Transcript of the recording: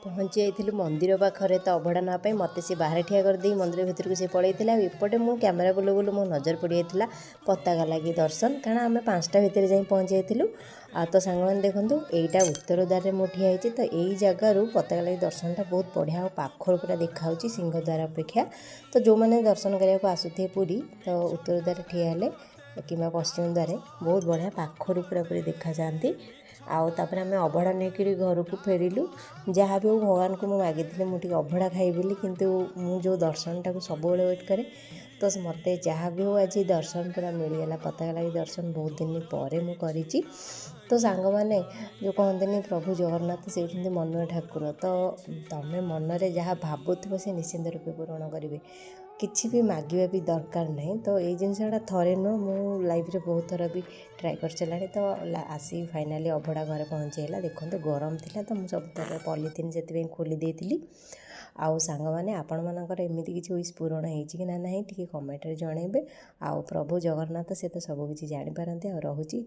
ପହଞ୍ଚି ଯାଇଥିଲୁ ମନ୍ଦିର ପାଖରେ। ତ ଅଭଡ଼ା ନେବା ପାଇଁ ମୋତେ ସେ ବାହାରେ ଠିଆ କରିଦେଇ ମନ୍ଦିର ଭିତରକୁ ସେ ପଳେଇଥିଲା। ଆଉ ଏପଟେ ମୁଁ କ୍ୟାମେରା ବୁଲୁ ବୁଲୁ ମୋ ନଜର ପଡ଼ିଯାଇଥିଲା ପତାକା ଲାଗି ଦର୍ଶନ, କାରଣ ଆମେ 5ଟା ଭିତରେ ଯାଇ ପହଞ୍ଚି ଯାଇଥିଲୁ। ଆଉ ତ ସାଙ୍ଗମାନେ ଦେଖନ୍ତୁ, ଏଇଟା ଉତ୍ତର ଦ୍ୱାରରେ ମୁଁ ଠିଆ ହେଇଛି। ତ ଏଇ ଜାଗାରୁ ପତାକା ଲାଗି ଦର୍ଶନଟା ବହୁତ ବଢ଼ିଆ ଆଉ ପାଖରୁ ପୁରା ଦେଖାହେଉଛି ସିଂହଦ୍ୱାର ଅପେକ୍ଷା। ତ ଯେଉଁମାନେ ଦର୍ଶନ କରିବାକୁ ଆସୁଥିବେ ପୁରୀ, ତ ଉତ୍ତର ଦ୍ୱାରରେ ଠିଆ ହେଲେ କିମ୍ବା ପଶ୍ଚିମ ଦ୍ୱାରେ ବହୁତ ବଢ଼ିଆ ପାଖରୁ ପୁରାପୁରି ଦେଖାଯାଆନ୍ତି। ଆଉ ତାପରେ ଆମେ ଅଭଡ଼ା ନେଇକରି ଘରକୁ ଫେରିଲୁ। ଯାହା ବି ହଉ, ଭଗବାନଙ୍କୁ ମୁଁ ମାଗିଥିଲି ମୁଁ ଟିକେ ଅଭଡ଼ା ଖାଇବି ବୋଲି, କିନ୍ତୁ ମୁଁ ଯେଉଁ ଦର୍ଶନଟାକୁ ସବୁବେଳେ ୱେଟ୍ କରେ, ତ ମୋତେ ଯାହା ବି ହଉ ଆଜି ଦର୍ଶନ ପୁରା ମିଳିଗଲା। ପତାକା ଲାଗି ଦର୍ଶନ ବହୁତ ଦିନ ପରେ ମୁଁ କରିଛି। ତ ସାଙ୍ଗମାନେ, ଯେଉଁ କହନ୍ତିନି ପ୍ରଭୁ ଜଗନ୍ନାଥ ସେ ହେଉଛନ୍ତି ମନୁଆ ଠାକୁର। ତ ତମେ ମନରେ ଯାହା ଭାବୁଥିବ, ସେ ନିଶ୍ଚିନ୍ତ ରୂପେ ପୂରଣ କରିବେ। କିଛି ବି ମାଗିବା ବି ଦରକାର ନାହିଁ। ତ ଏଇ ଜିନିଷଟା ଥରେ ନୁହଁ, ମୁଁ ଲାଇଫ୍ରେ ବହୁତ ଥର ବି ଟ୍ରାଏ କରିସାରିଲାଣି। ତ ଆସି ଫାଇନାଲି ଅଭଡ଼ା ଘରେ ପହଞ୍ଚି ହେଲା। ଦେଖନ୍ତୁ, ଗରମ ଥିଲା, ତ ମୁଁ ସବୁଥର ପଲିଥିନ୍ ସେଥିପାଇଁ ଖୋଲି ଦେଇଥିଲି। ଆଉ ସାଙ୍ଗମାନେ, ଆପଣମାନଙ୍କର ଏମିତି କିଛି ୱିଶ୍ ପୂରଣ ହେଇଛି କି ନା ନାହିଁ, ଟିକେ କମେଣ୍ଟରେ ଜଣେଇବେ। ଆଉ ପ୍ରଭୁ ଜଗନ୍ନାଥ ସେ ତ ସବୁ କିଛି ଜାଣିପାରନ୍ତି। ଆଉ ରହୁଛି।